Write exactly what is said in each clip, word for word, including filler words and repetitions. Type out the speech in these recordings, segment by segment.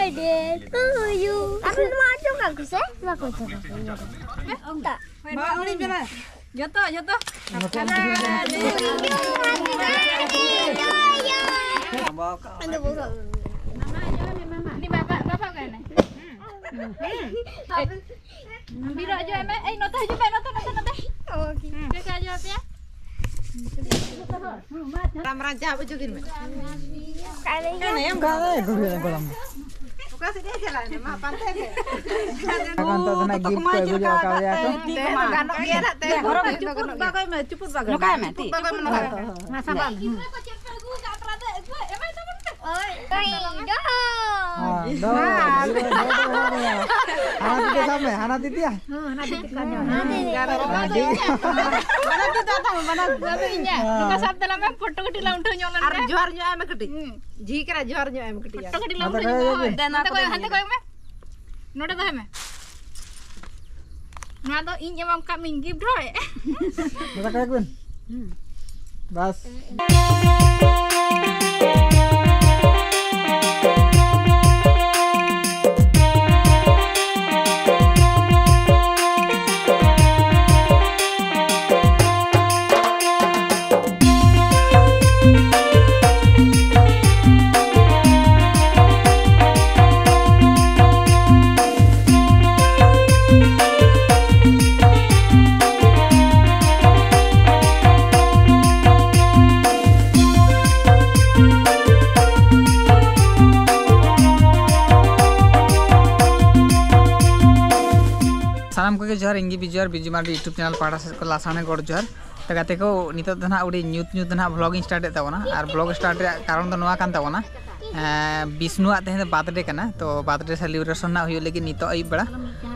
Birthday to you. ᱟᱯᱮ ᱱᱚᱣᱟ ᱟᱸᱡᱚᱢ ᱠᱟᱜ ᱠᱚ ᱥᱮ? ᱱᱚᱣᱟ ᱠᱚ ᱟᱸᱡᱚᱢ ᱠᱟᱜ ᱠᱚ᱾ ᱡᱚᱛᱚ, ᱡᱚᱛᱚ᱾ ᱩᱱᱤ ᱵᱟᱵᱟ, ᱵᱟᱵᱟ ᱠᱟᱱᱟᱭ᱾ ᱦᱩᱸ᱾ ᱦᱩᱸ᱾ ᱵᱤᱨᱚᱜ ᱦᱤᱡᱩᱜ ᱢᱮ᱾ ᱮᱭ, ᱱᱚᱛᱮ ᱦᱤᱡᱩᱜ ᱢᱮ, ᱱᱚᱛᱮ, ᱱᱚᱛᱮ, ᱱᱚᱛᱮ᱾ ᱦᱩᱸ᱾ ᱪᱮᱫ ᱞᱮᱠᱟ ᱟᱸᱡᱚᱢ ᱟᱯᱮᱭᱟ? ᱨᱟᱢ ᱨᱟᱢ ᱡᱟᱦᱟᱸ ᱵᱩᱡᱩᱜᱤᱱ ᱢᱮ᱾ ᱚᱠᱟᱨᱮ? ᱚᱠᱟᱨᱮ ᱜᱚᱲᱚᱢ ᱫᱚ? ᱚᱠᱟ ᱥᱮᱫ ᱮ ᱪᱟᱞᱟᱣ ᱮᱱᱟ? ᱢᱟ ᱯᱟᱱᱛᱮ ᱛᱮ᱾ ᱟᱠᱚ ᱱᱤᱛᱚᱜ ᱫᱚ ᱱᱟᱜ gift ᱠᱚ ᱟᱹᱜᱩ ᱡᱚᱝ ᱟᱠᱟᱫ ᱞᱮᱭᱟ ᱠᱚ᱾ ᱛᱮ ᱜᱟᱱᱚᱜ ᱜᱮᱭᱟ ᱱᱟᱜ ᱛᱮ᱾ ᱦᱚᱨᱚᱜ ᱢᱮ, ᱪᱩᱯᱩᱫ ᱵᱟᱜᱚᱭ ᱢᱮ, ᱪᱩᱯᱩᱫ ᱵᱟᱜᱚᱭ ᱢᱮ᱾ ᱱᱚᱝᱠᱟᱭ ᱢᱮ, ᱛᱤ᱾ ᱪᱩᱯᱩᱫ ᱵᱟᱜᱚᱭ ᱢᱮ, ᱱᱚᱝᱠᱟᱭ ᱢᱮ᱾ ᱢᱟ ᱥᱟᱵᱟᱞ᱾ ᱦᱩᱸ᱾ ᱦᱮᱸ, ᱫᱚᱦᱚ, ᱫᱚᱦᱚ, ᱫᱚᱦᱚ, ᱫᱚᱦᱚ᱾ ᱦᱟᱱᱟ ᱛᱤ ᱛᱮ ᱥᱟᱵ ᱢᱮ, ᱦᱟᱱᱟ ᱛᱤ ᱛᱮᱭᱟ᱾ ᱦᱮᱸ, ᱦᱟᱱᱟ ᱛᱤ ᱛᱮ ᱠᱟᱱ ᱧᱚᱜ᱾ ᱦᱮᱸ, ᱴᱷᱤᱠ᱾ ᱵᱟᱱᱟᱨ ᱛᱤ ᱛᱮ ᱛᱟᱢ, ᱵᱟᱱᱟᱨ ᱛᱤ ᱛᱮ᱾ ᱱᱚᱝᱠᱟ ᱥᱟᱵ ᱛᱟᱞᱟᱝ ᱢᱮ, ᱯᱷᱳᱴᱳ ᱠᱟᱹᱴᱤᱡ ᱞᱟᱝ ᱩᱴᱷᱟᱹᱣ ᱧᱚᱜ ᱞᱮᱱ ᱟᱨ ᱜᱮ᱾ ᱡᱚᱦᱟᱨ ᱧᱚᱜ ᱟᱭ ᱢᱮ ᱠᱟᱹᱴᱤᱡ᱾ ᱦᱩᱸ᱾ ᱡᱷᱤ ᱠᱟᱱᱟ, ᱡᱚᱦᱟᱨ ᱧᱚᱜ ᱟᱭ ᱢᱮ ᱠᱟᱹᱴᱤᱡ᱾ ᱯᱷᱳᱴᱳ ᱠᱟᱹᱴᱤᱡ ᱞᱟᱝ ᱱᱚᱛᱮ ᱩᱴᱷᱟᱹᱣ ᱠᱷᱚᱡ ᱧᱚᱜ᱾ ᱦᱤᱡᱩᱜ ᱵᱤᱱ᱾ ᱦᱟᱱᱛᱮ ᱠᱚᱭᱚᱜ, ᱦᱟᱱᱛᱮ ᱠᱚᱭᱚᱜ ᱢᱮ᱾ ᱱᱚᱰᱮ ᱫᱚᱦᱚᱭ ᱢᱮ᱾ ᱱᱚᱣᱟ ᱫᱚ ᱤᱧ ᱮᱢᱟᱢ ᱠᱟᱜ ᱢᱤᱧ gift ᱦᱳᱭ᱾ ᱱᱚᱛᱮ ᱠᱷᱚᱡ ᱵᱤᱱ᱾ ᱦᱩᱸ᱾ ᱵᱟᱥ᱾ ᱥᱟᱱᱟᱢ ᱠᱚᱜᱮ ᱡᱚᱦᱟᱨ, ᱤᱧ ᱜᱮ ᱵᱤᱡᱩ ᱟᱨ ᱵᱤᱡᱩ ᱢᱟᱨᱰᱤ YouTube channel ᱯᱟᱦᱴᱟ ᱥᱮᱫ ᱠᱷᱚᱱ ᱞᱟᱥᱟᱲᱦᱮᱸ ᱜᱚᱰ ᱡᱚᱦᱟᱨ᱾ ᱛᱚ ᱜᱟᱛᱮ ᱠᱚ, ᱱᱤᱛᱚᱜ ᱫᱚ ᱱᱟᱦᱟᱜ ᱟᱹᱰᱤ ᱧᱩᱛ ᱧᱩᱛ ᱫᱚ ᱱᱟᱦᱟᱜ vlog ᱤᱧ start ᱮᱫ ᱛᱟᱵᱚᱱᱟ, ᱟᱨ vlog start ᱨᱮᱭᱟᱜ ᱠᱟᱨᱚᱱ ᱫᱚ ᱱᱚᱣᱟ ᱠᱟᱱ ᱛᱟᱵᱚᱱᱟ, ᱮᱸ, ᱵᱤᱥᱱᱩᱣᱟᱜ ᱛᱮᱦᱮᱧ ᱫᱚ birthday ᱠᱟᱱᱟ, ᱛᱚ birthday celebration ᱱᱟᱦᱟᱜ ᱦᱩᱭᱩᱜ ᱞᱟᱹᱜᱤᱫ ᱱᱤᱛᱚᱜ ᱟᱹᱭᱩᱵ ᱵᱮᱲᱟ,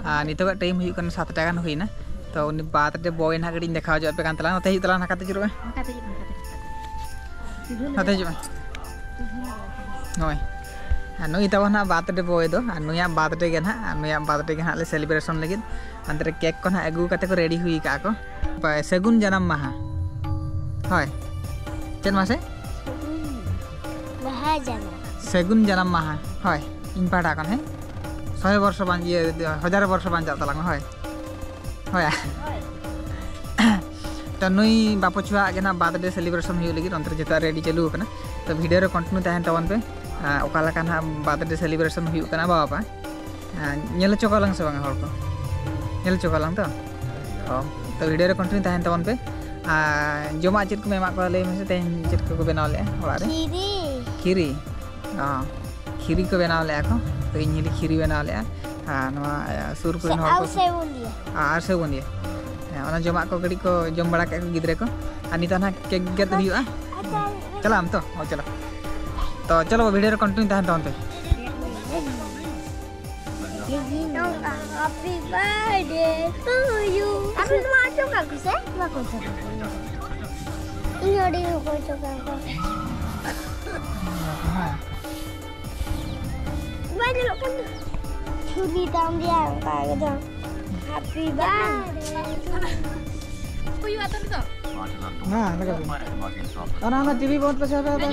ᱟᱨ ᱱᱤᱛᱚᱜᱟᱜ time ᱦᱩᱭᱩᱜ ᱠᱟᱱᱟ ᱥᱟᱛᱴᱟ ᱜᱟᱱ ᱦᱩᱭᱱᱟ᱾ ᱛᱚ ᱩᱱᱤ birthday boy ᱱᱟᱦᱟᱜ ᱠᱟᱹᱴᱤᱡ ᱤᱧ ᱫᱮᱠᱷᱟᱣ ᱦᱚᱪᱚ ᱟᱯᱮ ᱠᱟᱱ ᱛᱟᱞᱟᱝᱟ, ᱱᱚᱛᱮ ᱦᱤᱡᱩᱜ ᱛᱟᱞᱟᱝ, ᱱᱟᱠᱟᱛᱮ ᱡᱩᱨᱩᱜ ᱢᱮ᱾ ᱱᱚᱝᱠᱟ ᱛᱮ ᱦᱤᱡᱩᱜ ᱢᱮ, ᱱᱚᱝᱠᱟ ᱛᱮ ᱦᱤᱡᱩᱜ ᱢᱮ᱾ ᱱᱚᱛᱮ ᱦᱤᱡᱩᱜ ᱢᱮ᱾ ᱱᱚᱜᱼᱚᱭ᱾ ᱟᱨ ᱱᱩᱭ ᱛᱟᱵᱚᱱ ᱦᱟᱸᱜ birthday boy ᱫᱚ, ᱟᱨ ᱱᱩᱭᱟᱜ birthday ᱜᱮ ᱱᱟᱦᱟᱜ, ᱟᱨ ᱱᱩᱭᱟᱜ birthday ᱜᱮ ᱱᱟᱦᱟᱜ ᱞᱮ celebration ᱞᱟᱹᱜᱤᱫ᱾ ᱦᱟᱱᱛᱮ ᱨᱮ cake ᱠᱚ ᱱᱟᱦᱟᱜ ᱟᱹᱜᱩ ᱠᱟᱛᱮ ᱠᱚ ready ᱦᱩᱭ ᱠᱟᱜᱼᱟ ᱠᱚ᱾ ᱵᱟᱭ, ᱥᱟᱹᱜᱩᱱ ᱡᱟᱱᱟᱢ ᱢᱟᱦᱟ᱾ ᱦᱳᱭ᱾ ᱪᱮᱫ ᱢᱟᱥᱮ? ᱢᱟᱦᱟ ᱡᱟᱱᱟᱢ᱾ ᱥᱟᱹᱜᱩᱱ ᱡᱟᱱᱟᱢ ᱢᱟᱦᱟ᱾ ᱦᱳᱭ᱾ ᱤᱧ ᱯᱟᱦᱴᱟ ᱠᱷᱚᱱ, ᱦᱮᱸ, ᱥᱚᱭ ᱵᱚᱨᱥᱚ ᱵᱟᱧ-, ᱤᱭᱟᱹ, ᱦᱟᱡᱟᱨ ᱵᱚᱨᱥᱚ ᱵᱟᱧᱪᱟᱜ ᱛᱟᱞᱟᱝ ᱢᱟ, ᱦᱳᱭ᱾ ᱦᱳᱭ᱾ ᱛᱚ ᱱᱩᱭ ᱵᱟᱯᱩ ᱪᱷᱩᱣᱟᱜ ᱜᱮ ᱱᱟᱦᱟᱜ birthday celebration ᱦᱩᱭᱩᱜ ᱞᱟᱹᱜᱤᱫ, ᱚᱱᱛᱮ ᱨᱮ ᱡᱚᱛᱚᱣᱟᱜ ready ᱪᱟᱹᱞᱩ ᱟᱠᱟᱱᱟ᱾ ᱛᱚ video ᱨᱮ continue ᱛᱟᱦᱮᱱ ᱛᱟᱵᱚᱱ ᱯᱮ᱾ ᱟᱨ ᱚᱠᱟ ᱞᱮᱠᱟ ᱱᱟᱦᱟᱜ birthday celebration ᱦᱩᱭᱩᱜ ᱠᱟᱱᱟ ᱵᱟᱵᱟ ᱯᱟᱭ, ᱟᱨ ᱧᱮᱞ ᱦᱚᱪᱚ ᱠᱚᱣᱟ ᱞᱟᱝ ᱥᱮ ᱵᱟᱝᱟ ᱦᱚᱲ ᱠᱚ? ᱧᱮᱞ ᱦᱚᱪᱚ ᱠᱚᱣᱟ ᱞᱟᱝ ᱛᱚ? ᱚ, ᱛᱚ video ᱨᱮ continue ᱛᱟᱦᱮᱱ ᱛᱟᱵᱚᱱ ᱯᱮ᱾ ᱟᱨ ᱡᱚᱢᱟᱜ ᱪᱮᱫ ᱠᱚᱢ ᱮᱢᱟᱜ ᱠᱚᱣᱟ ᱞᱟᱹᱭ ᱢᱮᱥᱮ, ᱛᱮᱦᱮᱧ ᱪᱮᱫ ᱠᱚᱠᱚ ᱵᱮᱱᱟᱣ ᱞᱮᱫᱼᱟ ᱚᱲᱟᱜ ᱨᱮ? ᱠᱷᱤᱨᱤ᱾ ᱠᱷᱤᱨᱤ? ᱚ, ᱠᱷᱤᱨᱤ ᱠᱚ ᱵᱮᱱᱟᱣ ᱞᱮᱫᱼᱟ ᱠᱚ᱾ ᱛᱚ ᱤᱧ ᱦᱤᱞᱤ ᱠᱷᱤᱨᱤ ᱵᱮᱱᱟᱣ ᱞᱮᱫᱼᱟ᱾ ᱟᱨ ᱱᱚᱣᱟ, ᱟᱨ ᱥᱩᱨ ᱠᱚᱨᱮᱱ ᱦᱚᱲ ᱟᱨ ᱠᱚ ᱥᱮᱣ ᱵᱩᱱᱫᱤᱭᱟᱹ᱾ ᱟᱨ, ᱟᱨ ᱥᱮᱣ ᱵᱩᱱᱫᱤᱭᱟᱹ᱾ ᱦᱮᱸ, ᱚᱱᱟ ᱡᱚᱢᱟᱜ ᱠᱚ ᱠᱟᱹᱴᱤᱡ ᱠᱚ ᱡᱚᱢ ᱵᱟᱲᱟ ᱠᱮᱫ ᱠᱚ ᱜᱤᱫᱽᱨᱟᱹ ᱠᱚ᱾ ᱟᱨ ᱱᱤᱛᱚᱜ ᱱᱟᱦᱟᱜ cake ᱜᱮᱫ ᱦᱩᱭᱩᱜᱼᱟ᱾ ᱟᱪᱪᱷᱟ᱾ ᱪᱟᱞᱟᱜ ᱟᱢ ᱛᱚ? ᱦᱳᱭ, ᱪᱟᱞᱟᱜ᱾ ᱛᱚ ᱪᱚᱞᱚ, video ᱨᱮ continue ᱛᱟᱦᱮᱱ ᱛᱟᱵᱚᱱ ᱯᱮ᱾ Happy birthday to you. ᱟᱯᱮ ᱱᱚᱣᱟ ᱚᱪᱚᱜ ᱠᱟᱜ ᱠᱚ ᱥᱮ? ᱱᱚᱣᱟ ᱠᱚ ᱚᱪᱚᱜ ᱠᱟᱜ ᱠᱚ᱾ ᱤᱧ ᱦᱚᱸ ᱟᱹᱰᱤ ᱦᱚᱲ ᱠᱚ ᱚᱪᱚᱜ ᱠᱟᱜ ᱠᱚ᱾ ᱵᱟᱭ ᱧᱮᱞᱚᱜ ᱠᱟᱱ ᱫᱚ᱾ ᱪᱷᱩᱨᱤ ᱛᱟᱢ ᱫᱮᱭᱟ ᱚᱱᱠᱟ ᱮᱠᱫᱚᱢ᱾ Happy birthday. ᱦᱩᱭᱩᱜᱼᱟ ᱛᱚ ᱱᱤᱛᱚᱜ? ᱦᱮᱸ, ᱞᱟᱜᱟᱣ ᱫᱟᱹᱧ᱾ ᱚᱱᱟ, ᱚᱱᱟ TV ᱵᱚᱱᱫ ᱯᱮᱥᱮ ᱟᱯᱮ ᱟᱯᱮ᱾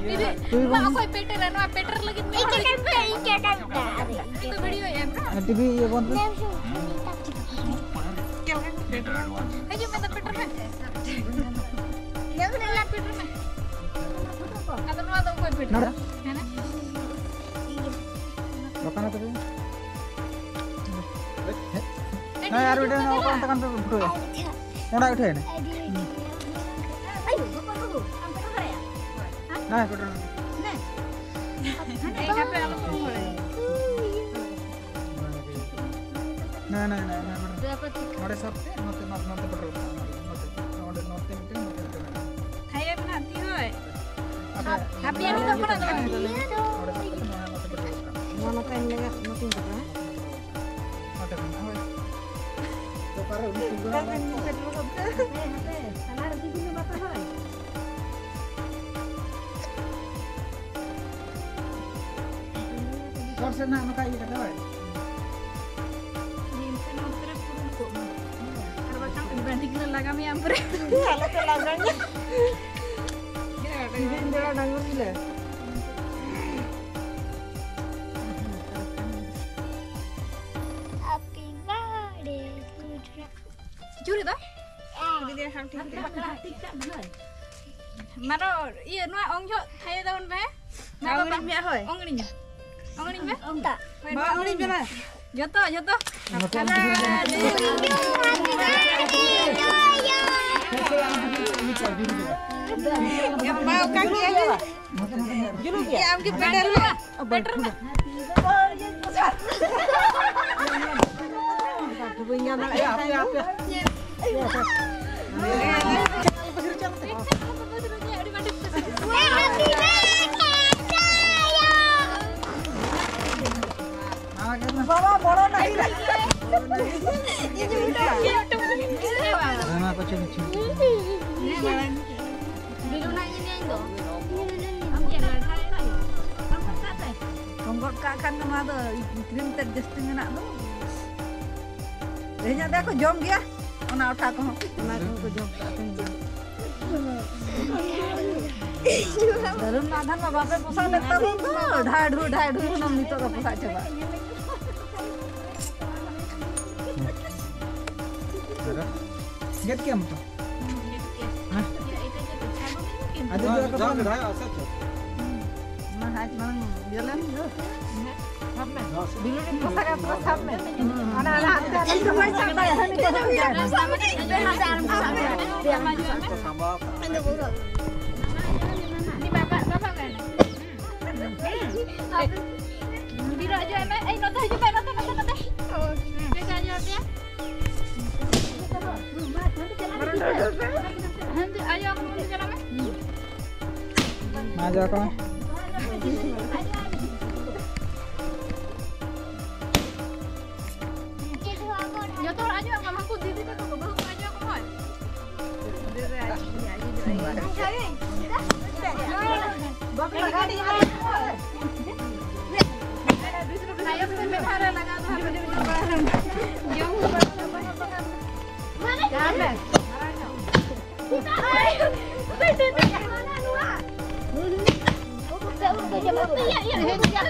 TV TV ᱱᱚᱣᱟ ᱵᱚᱱᱫ᱾ ᱚᱠᱚᱭ ᱯᱮᱴᱮᱨᱟ? ᱱᱚᱣᱟ ᱯᱮᱴᱮᱨ ᱞᱟᱹᱜᱤᱫ ᱢᱤᱫ ᱤᱧ ᱦᱚᱲ ᱪᱮᱠᱟᱹᱧ ᱯᱮ, ᱤᱧ ᱪᱮᱠᱟᱹᱧ ᱯᱮ? ᱤᱧ ᱫᱚ video ᱮᱢ ᱠᱟᱜ᱾ ᱟᱨ TV ᱤᱭᱟᱹ ᱵᱚᱱᱫ ᱯᱮ᱾ ᱦᱤᱡᱩᱜ ᱢᱮ, ᱫᱚ ᱯᱮᱴᱮᱨ ᱢᱮ᱾ ᱧᱮᱞ ᱢᱮ, ᱧᱮᱞ ᱯᱮᱴᱮᱨ ᱢᱮ᱾ ᱟᱫᱚ ᱱᱚᱣᱟ ᱫᱚ ᱚᱠᱚᱭ ᱯᱮᱴᱮᱨᱟ? ᱱᱚᱰᱮ᱾ ᱦᱮᱸ? ᱵᱟᱠᱷᱟᱱ ᱟᱯᱮ ᱫᱚ? ᱦᱮᱸ, ᱟᱨ ᱢᱤᱫᱴᱮᱱ ᱚᱠᱟ ᱚᱱᱛᱮ ᱠᱷᱚᱱ ᱯᱮ ᱯᱷᱩᱴᱟᱹᱣᱟ? ᱚᱸᱰᱮ ᱩᱴᱷᱟᱹᱣ ᱮᱱᱟ᱾ ᱦᱮᱸ, ᱯᱷᱩᱴᱟᱹᱣ ᱮᱱᱟ᱾ ᱱᱮ, ᱱᱮ, ᱱᱮ, ᱱᱮ, ᱱᱚᱰᱮ ᱥᱟᱵ ᱛᱮ, ᱱᱚᱛᱮ, ᱱᱚᱛᱮ, ᱱᱚᱛᱮ ᱯᱮᱴᱨᱳᱞ ᱠᱟᱜᱼᱟ, ᱱᱚᱛᱮ, ᱱᱚᱰᱮ, ᱱᱚᱛᱮ ᱢᱤᱫᱴᱮᱱ, ᱱᱚᱛᱮ ᱢᱤᱫᱴᱮᱱ ᱢᱮᱱᱟᱜᱼᱟ᱾ ᱛᱷᱟᱭᱚ ᱢᱮᱱᱟᱜ ᱛᱤᱧ ᱦᱳᱭ᱾ ᱟᱯᱮ ᱦᱟᱯᱮ, ᱟᱹᱞᱤᱧ ᱫᱚ ᱠᱷᱚᱱᱟᱜ ᱫᱚ ᱵᱟᱝ᱾ ᱱᱚᱰᱮ ᱥᱟᱵ ᱠᱟᱛᱮ ᱱᱚᱣᱟ ᱱᱚᱛᱮ ᱯᱮᱴᱨᱳᱞ ᱠᱟᱜᱼᱟ᱾ ᱱᱚᱣᱟ ᱱᱚᱛᱮ ᱮᱢ ᱞᱮᱜᱟ, ᱱᱚᱛᱮᱧ ᱠᱟᱴᱟᱣᱟ᱾ ᱱᱚᱛᱮ ᱠᱷᱚᱱᱟᱜ, ᱦᱳᱭ᱾ ᱚᱠᱟᱨᱮ ᱩᱱᱤ ᱛᱤᱸᱜᱩ ᱦᱟᱯᱮ, ᱦᱟᱯᱮ, ᱦᱟᱱᱟ ᱨᱮ ᱛᱤᱸᱜᱩ ᱢᱮ, ᱵᱟᱛᱟ ᱦᱳᱭ᱾ ᱦᱚᱲ ᱥᱮᱫ ᱱᱟᱜ ᱱᱚᱝᱠᱟ ᱤᱭᱟᱹ ᱠᱟᱛᱮ, ᱦᱳᱭ᱾ ᱡᱤᱞ ᱯᱮ ᱱᱚᱛᱮ ᱨᱮ ᱯᱩᱨᱩᱱ ᱠᱚᱜ ᱢᱟ᱾ ᱟᱨ ᱵᱟᱠᱷᱟᱱ ᱩᱱᱤ ᱵᱟᱹᱱᱰᱤ ᱜᱤᱞᱟᱹ ᱞᱟᱜᱟ ᱢᱮᱭᱟ ᱟᱢ ᱯᱩᱨᱟᱹ᱾ ᱟᱞᱚ ᱯᱮ ᱞᱟᱜᱟᱧᱟ᱾ ᱡᱤᱞᱤᱧ ᱫᱟᱹᱲᱟ ᱰᱟᱝᱜᱚᱨ ᱜᱤᱞᱟᱹ᱾ ᱪᱩᱨᱤ ᱫᱚ? ᱢᱟᱱᱚ, ᱤᱭᱟᱹ, ᱱᱚᱣᱟ ᱚᱝ ᱡᱚᱦᱚᱜ ᱛᱷᱟᱭᱚ ᱛᱟᱵᱚᱱ ᱯᱮ᱾ ᱢᱟ ᱵᱟᱵᱟ᱾ ᱚᱝᱲᱤᱧ ᱢᱮ, ᱦᱳᱭ᱾ ᱚᱝᱲᱤᱧ ᱢᱮ᱾ ᱚᱝᱲᱤᱧ ᱢᱮ᱾ ᱚᱝᱲᱤᱧ ᱢᱮ᱾ ᱦᱳᱭ, ᱢᱟ, ᱚᱝᱲᱤᱧ ᱢᱮ, ᱢᱟ᱾ ᱡᱚᱛᱚ, ᱡᱚᱛᱚ᱾ ᱵᱟ, ᱚᱠᱟ ᱠᱮᱜᱼᱟ? ᱡᱩᱞᱩᱜ ᱜᱮᱭᱟ᱾ ᱟᱢ ᱜᱮ ᱯᱮᱴᱮᱨ ᱢᱮ᱾ ᱯᱮᱴᱮᱨ ᱢᱮ᱾ ᱵᱟᱹᱧ ᱧᱟᱢ ᱫᱟᱲᱮᱭᱟᱜ ᱠᱟᱱᱟ᱾ ᱵᱟᱵᱟ, ᱵᱚᱲᱚ ᱰᱟᱹᱦᱤ ᱨᱮ᱾ ᱚᱱᱟ ᱠᱚ ᱪᱮᱫ ᱪᱮᱫ? ᱵᱤᱞᱩ ᱱᱟᱜ ᱤᱧ ᱧᱮᱞ ᱫᱚ᱾ ᱟᱢ ᱪᱮᱫ ᱞᱟᱴᱷᱟ ᱞᱮᱱᱟ? ᱟᱢ ᱠᱚ ᱥᱟᱵ ᱞᱮ᱾ ᱠᱚᱢ ᱜᱚᱫ ᱠᱟᱜ ᱠᱷᱟᱱ ᱫᱚ ᱱᱚᱣᱟ ᱫᱚ ᱠᱨᱤᱢ ᱛᱮᱫ ᱡᱟᱹᱥᱛᱤ ᱢᱮᱱᱟᱜ ᱫᱚ᱾ ᱛᱮᱦᱮᱧᱟᱜ ᱫᱚ ᱠᱚ ᱡᱚᱢ ᱜᱮᱭᱟ, ᱚᱱᱟ ᱚᱴᱟ ᱠᱚᱦᱚᱸ᱾ ᱚᱱᱟ ᱠᱚᱦᱚᱸ ᱠᱚ ᱡᱚᱢ ᱠᱟᱜ ᱛᱮᱦᱮᱧ ᱫᱚ᱾ ᱫᱟᱹᱨᱩᱢ ᱟᱫᱷᱟᱱ ᱢᱟ ᱵᱟᱯᱮ ᱯᱚᱥᱟᱣ ᱞᱮᱫ ᱛᱟᱵᱚᱱ ᱫᱚ᱾ ᱰᱷᱟᱰᱷᱩ, ᱰᱷᱟᱰᱷᱩ ᱦᱩᱱᱟᱹᱝ ᱱᱤᱛᱚᱜ ᱫᱚ ᱯᱚᱥᱟᱜ ᱪᱟᱵᱟᱜ᱾ ᱜᱮᱫ ᱠᱮᱜ ᱟᱢ ᱛᱚ? ᱦᱮᱸ? ᱟᱫᱚ ᱡᱚ ᱠᱚᱫᱚ ᱚᱱᱟ ᱦᱟᱡ ᱢᱟᱲᱟᱝ ᱤᱭᱟᱹ ᱞᱮᱱ ᱜᱮ᱾ ᱥᱟᱵ ᱢᱮ᱾ ᱵᱤᱞᱩᱱᱤ ᱯᱚᱥᱟᱜᱟ ᱛᱚ ᱥᱟᱵ ᱢᱮ᱾ ᱦᱟᱱᱟ, ᱦᱟᱱᱟ, ᱦᱟᱱᱛᱮ, ᱦᱟᱱᱛᱮ ᱫᱚ ᱵᱟᱭ ᱥᱟᱵ ᱫᱟᱲᱮᱭᱟᱜᱼᱟ᱾ ᱦᱟᱹᱱᱤ ᱫᱚ ᱵᱟᱭ ᱥᱟᱵ ᱫᱟᱲᱮᱭᱟᱜᱼᱟ᱾ ᱩᱱᱤ ᱵᱟᱵᱟ, ᱵᱟᱵᱟ ᱠᱟᱱᱟ᱾ ᱦᱩᱸ᱾ ᱵᱤᱨᱚ ᱚᱡᱚᱜ ᱟᱭ ᱢᱮ᱾ ᱮᱭ, ᱱᱚᱛᱮ ᱦᱤᱡᱩᱜ ᱯᱮ, ᱱᱚᱛᱮ, ᱱᱚᱛᱮ, ᱱᱚᱛᱮ᱾ ᱦᱩᱸ, ᱯᱮ ᱪᱟ ᱚᱡᱚᱜ ᱟᱯᱮᱭᱟ᱾ ᱦᱟᱱᱛᱮ ᱟᱭᱳ, ᱟᱢ ᱦᱚᱸ ᱪᱟᱞᱟᱜ ᱢᱮ᱾ ᱢᱟ ᱡᱚ ᱠᱚ ᱢᱮ᱾ ᱡᱚᱛᱚ ᱦᱚᱲ ᱟᱸᱡᱚᱢ ᱠᱚᱢ, ᱦᱟᱹᱱᱠᱩ ᱫᱤᱫᱤ ᱛᱟᱠᱚ ᱠᱚ ᱵᱟᱹᱦᱩ ᱠᱚ ᱟᱸᱡᱚᱢ ᱠᱚᱢ ᱦᱳᱭ᱾ ᱛᱟᱭᱚᱢ ᱥᱮᱫ ᱢᱮᱫᱦᱟ ᱨᱮ ᱞᱟᱜᱟᱣ ᱫᱚ ᱦᱟᱸᱜ ᱡᱚᱢ ᱦᱚᱸ ᱵᱟᱝ ᱜᱟᱱᱚᱜᱼᱟ᱾ ᱡᱟᱦᱟᱸ ᱞᱮ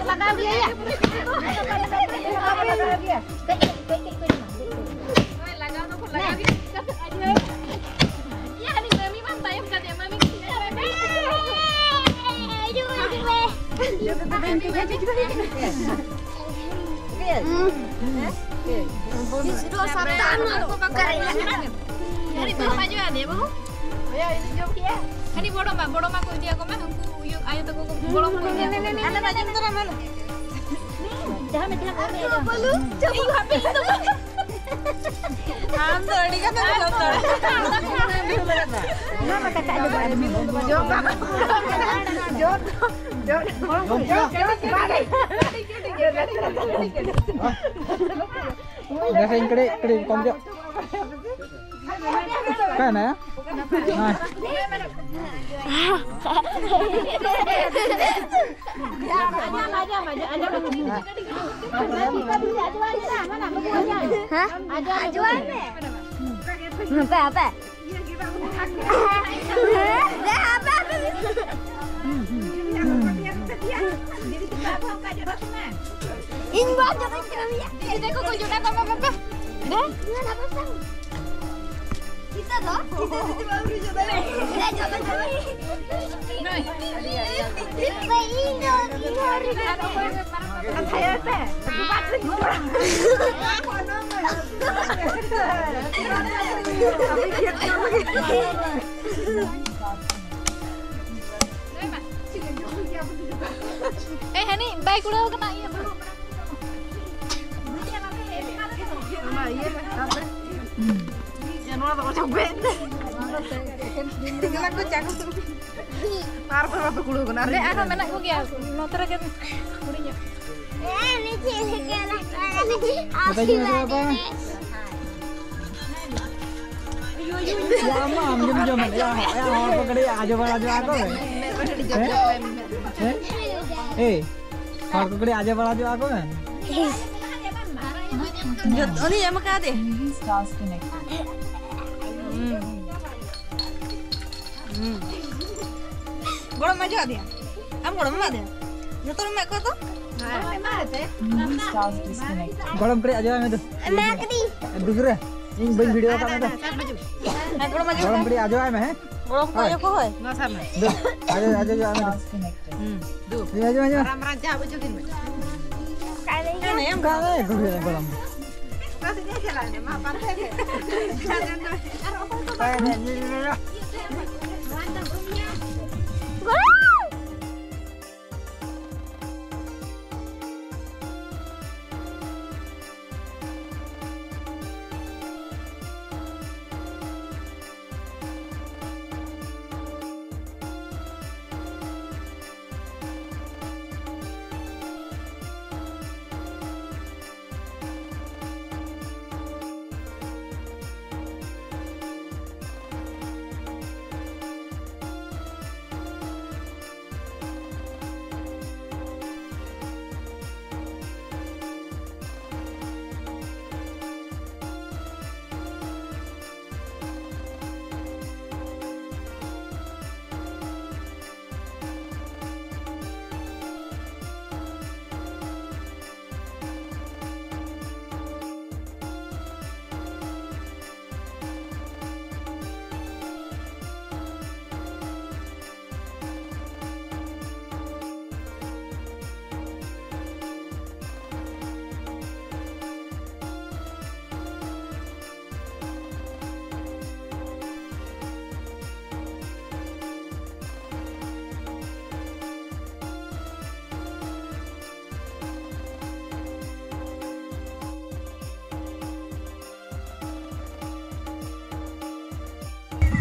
ᱞᱟᱜᱟᱣ ᱜᱮᱭᱟ᱾ ᱦᱳᱭ, ᱞᱟᱜᱟᱣ ᱫᱚᱠᱚ ᱞᱟᱜᱟᱣ ᱜᱮᱭᱟ᱾ ᱦᱟᱹᱱᱤ ᱵᱟᱹᱦᱩ ᱯᱟᱸᱡᱟ ᱟᱫᱮᱭᱟ, ᱵᱟᱹᱦᱩ᱾ ᱦᱟᱹᱱᱤ ᱵᱚᱲᱚ ᱢᱟ, ᱵᱚᱲᱚ ᱢᱟ ᱠᱚ ᱤᱫᱤᱭᱟᱠᱚ ᱢᱮ, ᱩᱱᱠᱩ ᱤᱭᱟᱹ ᱟᱭᱳ ᱛᱟᱠᱚ ᱠᱚ ᱜᱚᱲᱚᱢ ᱠᱚ ᱤᱫᱤᱭᱟᱠᱚ ᱢᱮ᱾ ᱟᱫᱚ ᱵᱟᱡᱮᱢ ᱛᱚᱨᱟ ᱢᱟ᱾ ᱡᱟᱦᱟᱸ ᱢᱤᱫᱴᱟᱝ ᱟᱨ ᱢᱤᱫᱴᱟᱝ᱾ ᱵᱚᱞᱩ, ᱪᱚᱞᱚ ᱦᱟᱯᱮ ᱤᱧ ᱫᱚ ᱵᱟᱝ᱾ ᱟᱢ ᱫᱚ ᱟᱹᱰᱤ ᱜᱟᱱ ᱮᱢ ᱡᱚᱢ ᱫᱟᱲᱮᱭᱟᱜᱼᱟ᱾ ᱚᱱᱟ ᱢᱟ ᱠᱟᱛᱷᱟ ᱟᱹᱰᱤ ᱵᱟᱝ᱾ ᱡᱚᱢ ᱵᱟᱝ᱾ ᱡᱚᱢ ᱫᱚ, ᱡᱚᱢ ᱫᱚ, ᱡᱚᱢ ᱫᱚ᱾ ᱵᱮᱥ, ᱤᱧ ᱠᱟᱹᱴᱤᱡ, ᱠᱟᱹᱴᱤᱡ ᱠᱚᱢ ᱧᱚᱜ᱾ ᱚᱠᱟᱭ ᱢᱮᱱᱟᱭᱟ? ᱦᱮᱸ᱾ ᱦᱮᱸ? ᱦᱟᱯᱮ, ᱦᱟᱯᱮ᱾ ᱤᱧ ᱵᱟᱝ ᱡᱚᱢᱟᱹᱧ ᱠᱟᱱᱟ᱾ ᱫᱤᱫᱤ ᱛᱟᱠᱚ ᱠᱚ ᱡᱚᱴᱟ ᱠᱚ ᱢᱮ ᱵᱟᱯᱮ᱾ ᱫᱮ᱾ ᱱᱤᱛᱚᱜ ᱫᱚ? ᱱᱤᱛᱚᱜ ᱫᱚ ᱵᱟᱢ ᱨᱩᱡᱩ ᱫᱟᱲᱮᱭᱟᱜᱼᱟ᱾ ᱫᱮ, ᱡᱚᱢ ᱢᱮ᱾ ᱤᱧ ᱫᱚ, ᱤᱧ ᱦᱚᱸ ᱨᱩᱡᱩ ᱫᱟᱲᱮᱭᱟᱜᱼᱟ᱾ ᱠᱟᱛᱷᱟᱭ ᱯᱮ᱾ ᱮ, ᱦᱟᱹᱱᱤ ᱵᱟᱭ ᱠᱩᱲᱟᱹᱣ ᱠᱟᱱᱟ, ᱤᱭᱟᱹ ᱵᱟᱹᱱᱩᱜ᱾ ᱚᱱᱟ ᱤᱭᱟᱹ ᱨᱮ, ᱦᱟᱯᱮ᱾ ᱤᱭᱟᱹ, ᱱᱚᱣᱟ ᱫᱚ ᱚᱪᱚᱜ ᱯᱮ᱾ ᱮᱠᱞᱟ ᱠᱚ ᱪᱟᱜᱚ ᱛᱚ᱾ ᱟᱨ ᱚᱠᱚᱭ ᱵᱟᱯᱮ ᱠᱩᱲᱟᱹᱣ ᱠᱟᱱᱟ? ᱟᱨ ᱟᱞᱮ ᱟᱨᱦᱚᱸ ᱢᱮᱱᱟᱜ ᱠᱚᱜᱮᱭᱟ, ᱱᱚᱛᱮ ᱨᱮᱜᱮ ᱦᱩᱰᱤᱧᱚᱜ᱾ ᱢᱮᱛᱟᱭ ᱠᱟᱱᱟ ᱥᱮ ᱵᱟᱯᱟ? ᱭᱟ, ᱟᱢ ᱢᱟ ᱟᱢ ᱜᱮᱢ ᱡᱚᱢᱮᱫ᱾ ᱭᱟ, ᱭᱟ, ᱦᱚᱲ ᱠᱚ ᱠᱟᱹᱴᱤᱡ ᱟᱡᱚ ᱵᱟᱲᱟ ᱧᱚᱜ ᱟᱠᱚ ᱢᱮ᱾ ᱦᱮᱸ? ᱦᱮᱸ? ᱮᱭ, ᱦᱚᱲ ᱠᱚ ᱠᱟᱹᱴᱤᱡ ᱟᱡᱚ ᱵᱟᱲᱟ ᱧᱚᱜ ᱟᱠᱚ ᱢᱮ᱾ ᱡᱚᱛᱚ ᱩᱱᱤ ᱮᱢ ᱟᱠᱟᱫᱮ᱾ ᱦᱩᱸ᱾ ᱦᱩᱸ᱾ ᱜᱚᱲᱚᱢ ᱮᱢᱟ ᱟᱫᱮᱭᱟ? ᱟᱢ ᱜᱚᱲᱚᱢ ᱮᱢᱟ ᱟᱫᱮᱭᱟ? ᱡᱚᱛᱚ ᱮᱢᱟ ᱠᱚᱣᱟ ᱛᱚ? ᱜᱚᱲᱚᱢ ᱠᱟᱹᱴᱤᱡ ᱟᱡᱚ ᱟᱭ ᱢᱮ ᱛᱚ᱾ ᱮᱢᱟ ᱠᱟᱹᱫᱤᱧ᱾ ᱫᱩᱥᱨᱟ, ᱤᱧ ᱵᱟᱹᱧ video ᱟᱠᱟᱫ ᱢᱮ ᱛᱚ᱾ ᱦᱮᱸ, ᱜᱚᱲᱚᱢ ᱟᱡᱚ ᱜᱚᱲᱚᱢ ᱠᱟᱹᱴᱤᱡ ᱟᱡᱚ ᱟᱭ ᱢᱮ, ᱦᱮᱸ? ᱜᱚᱲᱚᱢ ᱠᱚ, ᱟᱭᱳ ᱠᱚ, ᱦᱳᱭ᱾ ᱱᱚᱣᱟ ᱥᱟᱵ ᱢᱮ᱾ ᱫᱩ, ᱟᱡᱚ, ᱟᱡᱚ, ᱟᱡᱚ, ᱟᱡᱚ᱾ ᱦᱩᱸ, ᱫᱩ᱾ ᱦᱤᱡᱩᱜ ᱢᱮ, ᱦᱤᱡᱩᱜ ᱢᱮ, ᱦᱤᱡᱩᱜ ᱢᱮ᱾ ᱢᱟᱨᱟᱝ ᱢᱟᱨᱟᱝ ᱪᱟ ᱵᱩᱡᱷᱟᱹᱣ ᱠᱤᱱ ᱢᱮ᱾ ᱚᱠᱟᱨᱮ ᱦᱤᱡᱩᱜ ᱢᱮ? ᱚᱠᱟᱨᱮ ᱜᱚᱲᱚᱢ? ᱚᱠᱟ ᱥᱮᱫ ᱮ ᱪᱟᱞᱟᱣ ᱮᱱᱟ? ᱢᱟ, ᱯᱟᱱᱛᱮ ᱯᱮ᱾ ᱟᱨ ᱚᱠᱚᱭ ᱠᱚ ᱚᱠᱟᱨᱮ ᱦᱤᱡᱩᱜ ᱢᱮ?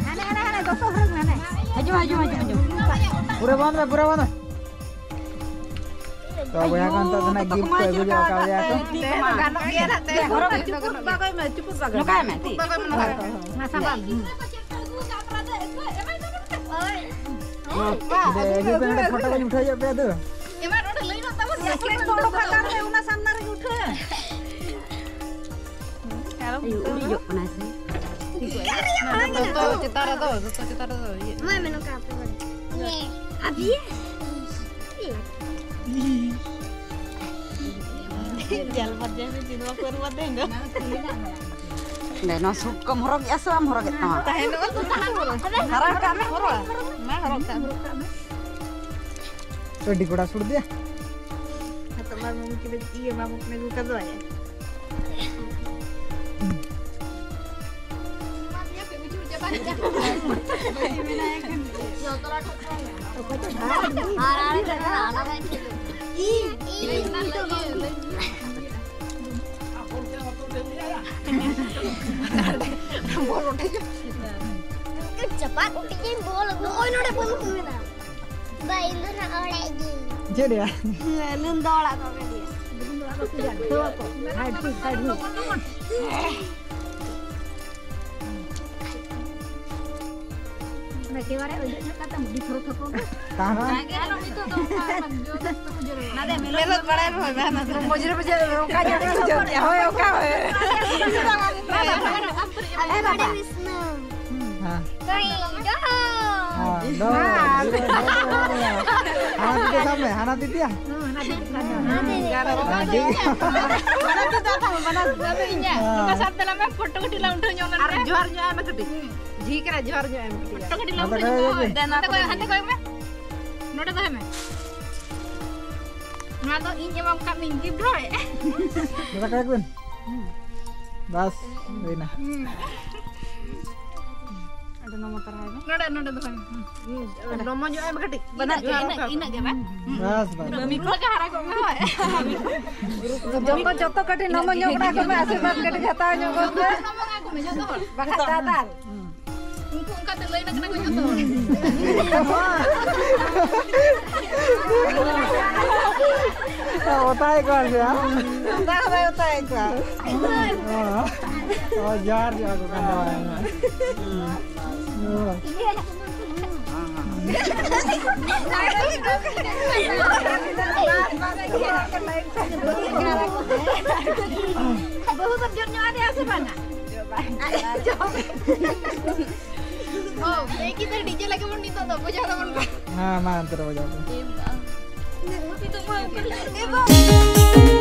ᱦᱟᱱᱮ, ᱦᱟᱱᱮ, ᱦᱟᱱᱮ, ᱫᱚᱛᱚ ᱦᱚᱨᱚᱜ ᱢᱮ, ᱦᱟᱱᱮ᱾ ᱦᱤᱡᱩᱜ, ᱦᱤᱡᱩᱜ, ᱦᱤᱡᱩᱜ, ᱦᱤᱡᱩᱜ᱾ ᱯᱩᱨᱟᱹ ᱵᱟᱸᱫ ᱢᱮ, ᱯᱩᱨᱟᱹ ᱵᱟᱸᱫ ᱢᱮ᱾ ᱛᱚ, ᱵᱚᱭᱦᱟ ᱠᱚ ᱱᱤᱛᱚᱜ ᱫᱚ ᱱᱟᱜ ᱜᱤᱯᱷᱴ ᱠᱚ ᱟᱹᱜᱩ ᱧᱚᱜ ᱠᱟᱣ ᱞᱮᱭᱟ ᱠᱚ᱾ ᱜᱟᱱᱚᱜ ᱜᱮᱭᱟ ᱱᱟᱜ ᱛᱮ᱾ ᱦᱚᱨᱚᱜ ᱢᱮ, ᱪᱩᱯᱩᱫ ᱵᱟᱜᱚᱭ ᱢᱮ, ᱪᱩᱯᱩᱫ ᱵᱟᱜᱚᱭ ᱢᱮ᱾ ᱱᱚᱝᱠᱟᱭ ᱢᱮ, ᱛᱤ᱾ ᱪᱩᱯᱩᱫ ᱵᱟᱜᱚᱭ ᱢᱮ, ᱱᱚᱝᱠᱟᱭ ᱢᱮ᱾ ᱦᱮᱸ, ᱥᱟᱵᱟᱱ᱾ ᱦᱮᱸ᱾ ᱫᱮ, ᱦᱤᱡᱩᱜ ᱯᱮ, ᱱᱚᱰᱮ ᱯᱷᱳᱴᱳ ᱠᱚᱧ ᱩᱴᱷᱟᱹᱣ ᱧᱚᱜ ᱯᱮᱭᱟ ᱟᱫᱚ᱾ ᱮᱢᱟ, ᱱᱚᱰᱮ ᱞᱟᱹᱭ ᱢᱟ ᱛᱟᱵᱚᱱ, ᱪᱚᱠᱞᱮᱴ ᱠᱚ ᱚᱰᱚᱠ ᱠᱟᱜ ᱛᱟᱞᱮ, ᱚᱱᱟ ᱥᱟᱢᱱᱟ ᱨᱮᱜᱮ ᱩᱴᱷᱟᱹᱣ᱾ ᱟᱨᱚ ᱟᱭᱩ, ᱩᱲᱤᱡᱚᱜ ᱠᱟᱱᱟᱭ ᱥᱮ? ᱫᱚᱛᱚ ᱪᱮᱛᱟᱱ ᱨᱮᱫᱚ, ᱫᱚᱛᱚ ᱪᱮᱛᱟᱱ ᱨᱮᱫᱚ ᱤᱭᱟᱹ᱾ ᱢᱟᱭ ᱢᱮ ᱱᱚᱝᱠᱟ ᱟᱯᱮ ᱵᱟᱲᱟᱭ᱾ ᱟᱵᱤ? ᱡᱟᱞ ᱵᱷᱟᱡᱟ ᱢᱮ, ᱪᱮᱫ ᱵᱟᱠᱚ ᱮᱢᱟ ᱛᱮᱦᱮᱧ ᱫᱚ᱾ ᱱᱚᱣᱟ ᱥᱩᱴ ᱠᱚᱢ ᱦᱚᱨᱚᱜᱮᱜᱼᱟ ᱥᱮ ᱵᱟᱢ ᱦᱚᱨᱚᱜᱮᱫ ᱛᱟᱢᱟ? ᱛᱟᱦᱮᱱ ᱫᱚ ᱵᱟᱝ ᱦᱚᱨᱚᱜ᱾ ᱦᱚᱨᱚᱜ ᱠᱟᱜ ᱢᱮ᱾ ᱦᱚᱨᱚᱜ᱾ ᱢᱟ ᱦᱚᱨᱚᱜ ᱠᱟᱜ ᱢᱮ᱾ ᱟᱹᱰᱤ ᱜᱚᱲᱟ ᱥᱩᱴ ᱫᱮᱭᱟ᱾ ᱱᱤᱛᱚᱜ ᱢᱟ ᱢᱩᱢᱠᱤᱱ ᱤᱭᱟᱹ ᱢᱟ ᱢᱩᱢᱠᱤᱱ ᱟᱹᱜᱩ ᱠᱟᱫᱚ᱾ ᱪᱟᱯᱟᱫ ᱠᱟᱛᱮ ᱵᱚᱞ ᱟᱹᱜᱩ᱾ ᱱᱚᱜᱼᱚᱭ ᱱᱚᱰᱮ ᱵᱚᱞ ᱠᱚ ᱢᱮᱱᱟᱜᱼᱟ᱾ ᱵᱟᱭ, ᱤᱧ ᱫᱚ ᱱᱟᱜ ᱚᱲᱟᱜ ᱜᱮ᱾ ᱪᱮᱫ ᱨᱮᱭᱟᱜ? ᱱᱩᱱ ᱫᱚ ᱚᱲᱟᱜ ᱠᱚ ᱜᱮ᱾ ᱚᱱᱟ ᱮᱠᱮᱵᱟᱨᱮ ᱚᱡᱚᱜ ᱧᱚᱜ ᱠᱟᱛᱮ ᱢᱩᱰᱤ ᱛᱷᱚᱨᱚ ᱛᱷᱚᱨᱚ ᱠᱚ᱾ ᱛᱟᱦᱮᱸ᱾ ᱢᱮᱞᱚᱛ ᱵᱟᱲᱟᱭ ᱨᱮᱦᱚᱸ ᱵᱟᱝ ᱢᱚᱡᱽᱨᱮ ᱢᱚᱡᱽᱨᱮ ᱚᱱᱠᱟ ᱧᱚᱜ ᱜᱮ ᱵᱩᱡᱷᱟᱹᱣ ᱠᱮᱜᱼᱟ᱾ ᱦᱳᱭ, ᱚᱱᱠᱟ ᱦᱳᱭ᱾ ᱦᱮᱸ᱾ ᱦᱮᱸ, ᱫᱚᱦᱚ᱾ ᱦᱮᱸ, ᱫᱚᱦᱚ᱾ ᱦᱟᱱᱟ ᱛᱤ ᱛᱮ ᱥᱟᱵ ᱢᱮ, ᱦᱟᱱᱟ ᱛᱤ ᱛᱮᱭᱟ᱾ ᱦᱟᱱᱟ ᱛᱤ ᱛᱮ᱾ ᱦᱮᱸ᱾ ᱱᱚᱝᱠᱟ ᱥᱟᱵ ᱛᱟᱞᱟᱝ ᱢᱮ, ᱯᱷᱳᱴᱳ ᱠᱟᱹᱴᱤᱡ ᱞᱟᱝ ᱩᱴᱷᱟᱹᱣ ᱧᱚᱜ ᱞᱮᱱ ᱜᱮ᱾ ᱡᱚᱦᱟᱨ ᱧᱚᱜ ᱟᱭ ᱢᱮ ᱠᱟᱹᱴᱤᱡ᱾ ᱡᱷᱤ ᱠᱟᱱᱟ, ᱡᱚᱦᱟᱨ ᱧᱚᱜ ᱟᱭ ᱢᱮ ᱠᱟᱹᱴᱤᱡ᱾ ᱯᱷᱳᱴᱳ ᱠᱟᱹᱴᱤᱡ ᱞᱟᱝ ᱩᱴᱷᱟᱹᱣ ᱧᱚᱜ ᱞᱮᱱ ᱜᱮ᱾ ᱦᱟᱱᱛᱮ ᱠᱚᱭᱚᱜ, ᱦᱟᱱᱛᱮ ᱠᱚᱭᱚᱜ ᱢᱮ᱾ ᱱᱚᱰᱮ ᱫᱚᱦᱚᱭ ᱢᱮ᱾ ᱱᱚᱣᱟ ᱫᱚ ᱤᱧ ᱮᱢᱟᱢ ᱠᱟᱜ ᱢᱤᱧ gift ᱦᱳᱭ᱾ ᱫᱟᱠᱟ ᱠᱚ ᱵᱤᱱ? ᱵᱟᱥ, ᱦᱩᱭᱱᱟ᱾ ᱦᱩᱸ᱾ ᱟᱫᱚ ᱱᱚᱢᱚ ᱛᱟᱨᱟᱭ ᱢᱮ᱾ ᱱᱚᱰᱮ, ᱱᱚᱰᱮ ᱫᱚᱦᱚᱭ ᱢᱮ᱾ ᱦᱩᱸ᱾ ᱦᱩᱸ᱾ ᱱᱚᱢᱚ ᱧᱚᱜ ᱟᱭ ᱢᱮ ᱠᱟᱹᱴᱤᱡ᱾ ᱤᱱᱟᱹᱜ ᱜᱮ, ᱤᱱᱟᱹᱜ, ᱤᱱᱟᱹᱜ ᱜᱮ ᱵᱟᱝ? ᱦᱩᱸ᱾ ᱵᱟᱥ, ᱵᱟᱥ᱾ ᱢᱤᱫ ᱞᱮᱠᱟ ᱦᱟᱨᱟ ᱠᱚᱜ ᱢᱮ ᱦᱳᱭ᱾ ᱡᱚᱛᱚ, ᱡᱚᱛᱚ ᱠᱟᱹᱴᱤᱡ ᱱᱚᱢᱚ ᱧᱚᱜ ᱠᱚᱲᱟ ᱠᱚ ᱢᱮ, ᱟᱥᱤᱨᱵᱟᱫᱽ ᱠᱟᱹᱴᱤᱡ ᱦᱟᱛᱟᱣ ᱧᱚᱜ ᱠᱚ ᱯᱮ᱾ ᱱᱚᱢᱚ ᱠᱚᱜ ᱢᱮ ᱡᱚᱛᱚ ᱦᱚᱲ᱾ ᱵᱟᱠᱷᱟᱡ ᱫᱟᱫᱟ᱾ ᱦᱩᱸ᱾ ᱩᱱᱠᱩ ᱚᱱᱠᱟ ᱛᱮ ᱞᱟᱹᱭ ᱠᱟᱱᱟ ᱠᱚ ᱡᱚᱛᱚ ᱦᱚᱲ᱾ ᱚᱛᱟᱭ ᱠᱚᱣᱟ ᱥᱮ, ᱦᱮᱸ? ᱚᱛᱟ ᱦᱚᱸ ᱵᱟᱭ ᱚᱛᱟᱭ ᱠᱚᱣᱟ᱾ ᱚ, ᱚ, ᱡᱚᱦᱟᱨ, ᱡᱚᱦᱟᱨ ᱠᱚ ᱠᱟᱱ ᱛᱟᱵᱚᱱᱟ᱾ ᱚ᱾ ᱵᱟᱹᱦᱩ ᱫᱚᱢ ᱡᱚᱢ ᱧᱚᱜ ᱟᱫᱮᱭᱟ ᱥᱮ ᱵᱟᱝᱟ? ᱚ, ᱮᱠᱤ ᱛᱮ DJ ᱞᱟᱹᱜᱤᱫ ᱵᱚᱱ ᱱᱤᱛᱚᱜ ᱫᱚ ᱵᱩᱡᱷᱟᱹᱣ ᱫᱟᱵᱚᱱ ᱯᱮ᱾ ᱦᱮᱸ, ᱢᱟ ᱚᱱᱛᱮ ᱨᱮ ᱵᱟᱡᱟᱣ ᱯᱮ᱾ ᱱᱤᱛᱚᱜ ᱢᱟ ᱚᱱᱠᱟ ᱜᱮ ᱧᱮᱞᱚᱜ ᱠᱟᱱᱟ᱾